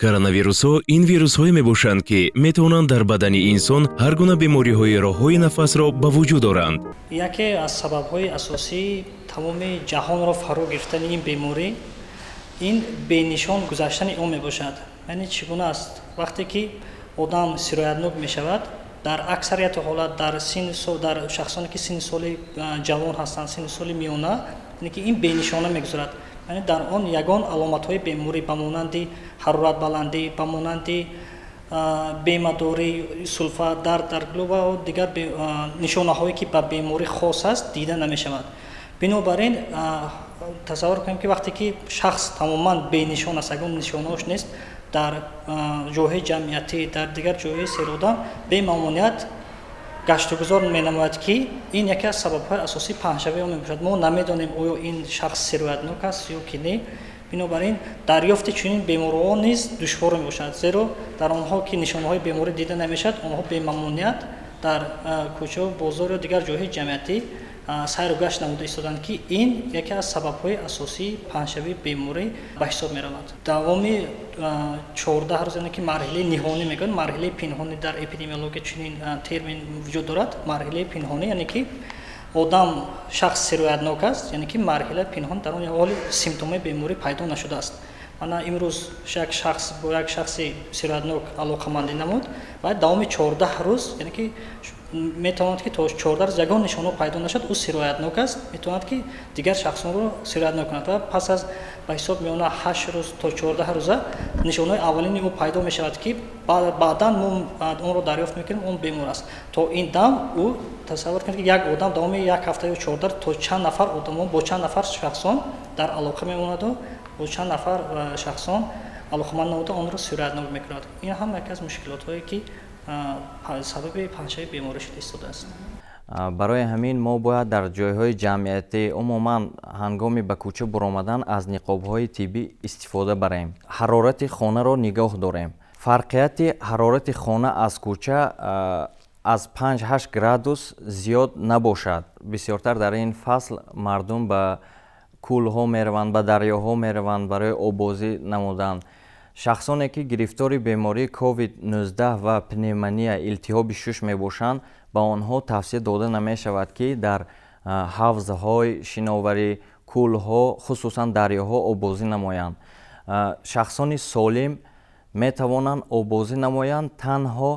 Коронавирусҳо ин вирусҳое мебошанд, ки метавонанд дар бадани инсон ҳар гуна бемориҳои роҳҳои нафасро ба вуҷуд оранд. Яке аз сабабҳои асосии тамоми ҷаҳонро фаро гирифтани ин беморӣ ин бенишон гузаштани он мебошад. Яъне чӣ гуна аст? Вақте ки одам сироятнок мешавад, дар аксарияти ҳолат дар синни дар шахсоне, ки синни соли ҷавон ҳастанд, синни соли миёна, яъне ки ин бенишона мегузарад, яъне дар он ягон аломатҳои беморӣ ба монанди ҳароратбаландӣ, ба монанди бемадорӣ, сулфа, дард дар гулӯ ва дигар нишонаҳое, ки ба беморӣ хос аст, дида намешавад. Бинобар ин тасаввур кунем, ки вақте ки шахс тамоман бенишон аст, ягон нишонаош нест, дар ҷойҳои ҷамъиятӣ, дар дигар ҷойҳои серодам бемамоният гаштугузор менамояд, ки ин яке аз сабабҳои асосии паҳншавии он мебошад. Мо намедонем, оё ин шахс сироятнок аст ё ки не. Бинобар ин дарёфти чунин беморҳо низ душвор мебошад, зеро дар онҳо, ки нишонаҳои беморӣ дида намешавад, онҳо бемамоният дар кӯчаву бозор ё дигар ҷойҳои ҷамъиятӣ сайру гашт намуда истоданд, ки ин яке аз сабабҳои асосии паҳншавии беморӣ ба ҳисоб меравад. Давоми 14 рӯз, яъне ки марҳилаи ниҳонӣ мегӯянд, марҳилаи пинҳонӣ, дар эпидемиология чунин термин вуҷуд дорад, марҳилаи пинҳонӣ, яъне ки одам, шахс сироятнок аст, яъне ки марҳилаи пинҳон, дар он ҳоли симптомҳои беморӣ пайдо нашудааст. Мана имрӯз як шахс бо як шахси сироятнок алоқамандӣ намуд ва давоми 14 рӯз, яъне ки метавонад, ки то 14 рӯз ягон нишонаҳо пайдо нашуд, ӯ сироятнок аст, метавонад, ки дигар шахсонро сироятнок кунад. Ва пас аз ба ҳисоб миёна 8 рӯз то 14 рӯза нишонаҳои аввалини ӯ пайдо мешавад, ки баъдан мо онро дарёфт мекунем, он бемор аст. То ин дам ӯ, тасаввур кунед, ки як одам давоми як ҳафта ё 14 то чанд нафар одамон, бо чанд нафар шахсон дар алоқа мемонаду бо чанд нафар шахсон алоқаманд намуда, онро сироятнок мекунад. Ин ҳам яке аз мушкилотҳое, ки сабаби паҳншавии беморӣ шуда истодааст. Барои ҳамин мо бояд дар ҷойҳои ҷамъиятӣ, умуман ҳангоми ба кӯча буромадан, аз ниқобҳои тиббӣ истифода барем, ҳарорати хонаро нигоҳ дорем. Фарқияти ҳарорати хона аз кӯча аз 5-8 градус зиёд набошад. Бисёртар дар ин фасл мардум ба кӯлҳо мераванд, ба дарёҳо мераванд барои оббозӣ намудан. Шахсоне, ки гирифтори бемории COVID-19 ва пневмония, илтиҳоби шуш мебошанд, ба онҳо тавсия дода намешавад, ки дар ҳавзҳои шиноварӣ, кӯлҳо, хусусан дарёҳо оббозӣ намоянд. Шахсони солим метавонанд оббозӣ намоянд, танҳо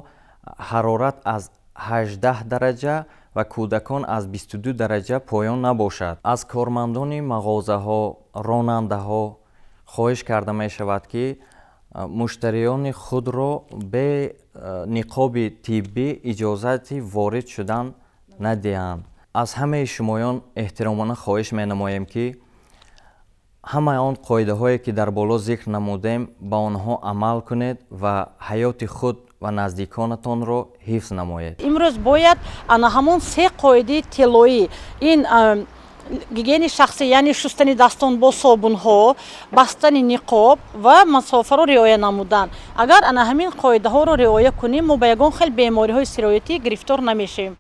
ҳарорат аз 18 дараҷа ва кӯдакон аз 22 дараҷа поён набошад. Аз кормандони мағозаҳо, ронандаҳо хоҳиш карда мешавад, ки муштариёни худро бе ниқоби тиббӣ иҷозати ворид шудан надиҳанд. Аз ҳамаи шумоён эҳтиромона хоҳиш менамоем, ки ҳамаи он қоидаҳое, ки дар боло зикр намудем, ба онҳо амал кунед ва ҳаёти худ ва наздиконатонро ҳифз намоед. Имрӯз бояд ана ҳамон се қоидаи тиллоӣ: ин гигиенаи шахсӣ, яъне шустани дастон бо собунҳо, бастани ниқоб ва масофаро риоя намудан. Агар ана ҳамин қоидаҳоро риоя кунем, мо ба ягон хел бемориҳои сироятӣ гирифтор намешавем.